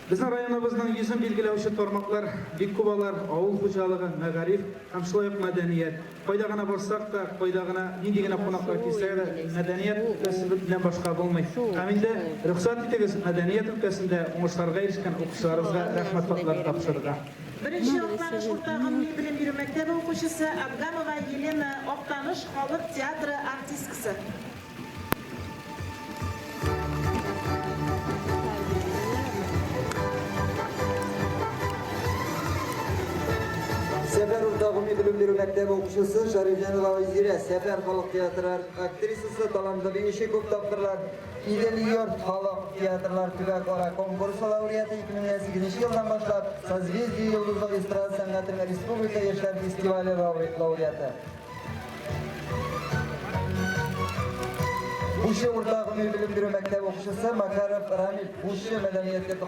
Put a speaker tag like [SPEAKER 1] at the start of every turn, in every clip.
[SPEAKER 1] Безнең районыбызның йөзен билгеләүче тармаклар бик күп алар, авыл хуҗалыгы, мәгариф һәм шулай ук мәдәният. Кайда гына барсак та, кайда гына, нинди генә кунаклар килсә дә, мәдәният өлкәсе белән башка булмый. Һәм инде, рөхсәт итегез, мәдәният өлкәсендә уңышларга ирешкән укучыларыбызга рәхмәт хатлары тапшырырга.
[SPEAKER 2] Беренче Актаныш урта гомуми белем бирү мәктәбе укучысы Абгамова Елена, Актаныш халык театры артисткасы.
[SPEAKER 3] Сәфәр урта гомуми белем бирү мәктәбе укучысы Шәрифҗанова Айзирә, Сәфәр халык театры актрисасы, талантлы биюче, күп тапкырлар Идел-йорт халык театрлар төбәк-ара конкурсы лауреаты, 2008 елдан башлап Созвездие йолдызлык эстрада сәнгатенең республика яшьләр фестивале лауреаты. Бушы урта гомуми белем бирү мәктәбе укучысы Макаров Рамиль, Бушы мәдәният йорты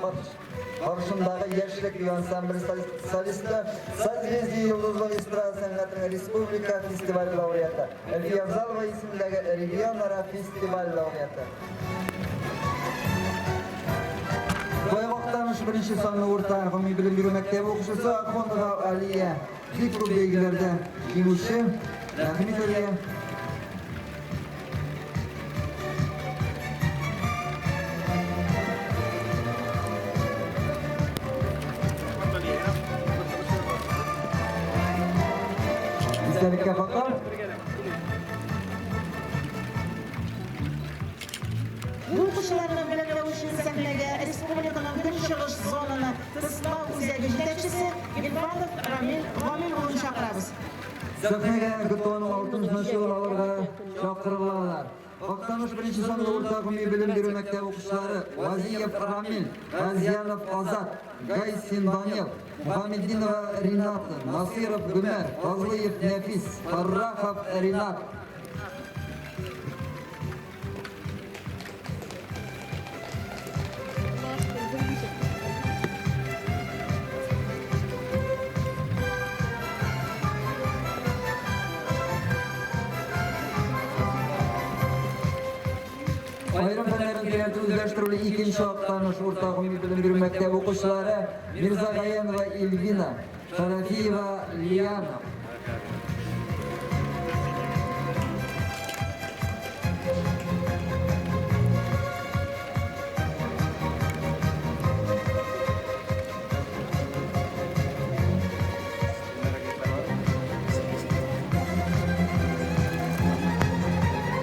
[SPEAKER 3] каршындагы Яшьлек бию ансамбле солисты, Созвездие йолдызлык эстрада сәнгатенең республика фестивале лауреаты, Әлфия Авзалова исемендәге регионара фестиваль лауреаты. Бай Актаныш беренче санлы урта гомуми белем бирү мәктәбе укучысы Ахунова Алия. Бик күп бәйгеләрдә җиңүче. Рәхим итәргә. Истәлеккә фото.
[SPEAKER 2] Бу укучыларны бүләкләү өчен сәхнәгә республиканың Көнчыгыш зонаны тестлау үзәге җитәкчесе Гильфанов Рамил Гамил улын чакырабыз.
[SPEAKER 3] Сәхнәгә ГТОның алтын значогын алырга чакырылалар. Актаныш беренче санлы урта гомуми белем бирү мәктәбе укучылары Вазиев Рамил, Газьянов Азат, Гайсин Данил, Мухаметдинова Рената, Насыйров Гомәр, Фазлыев Нәфис, Фаррахов Ринат. Аерым фәннәрне тирәнтен үзләштерүле икенче Актаныш урта гомуми белем бирү мәктәбе укучылары Мирзагаянова Эльвина, Шарафиева Лиана.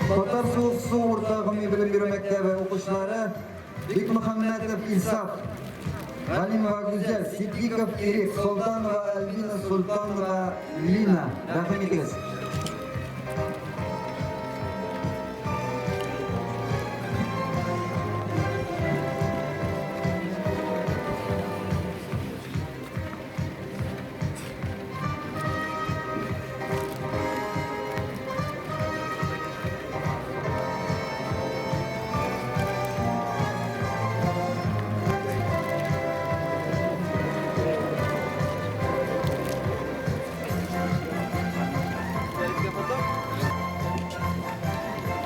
[SPEAKER 3] Татар Суыксу урта гомуми белем бирү мәктәбе укучылары Бикмөхәммәтов Илсаф, Галимова Гүзәл, Ситдиков Ирек, Солтанова Альбина, Султанова Лина. Рәхим итегез.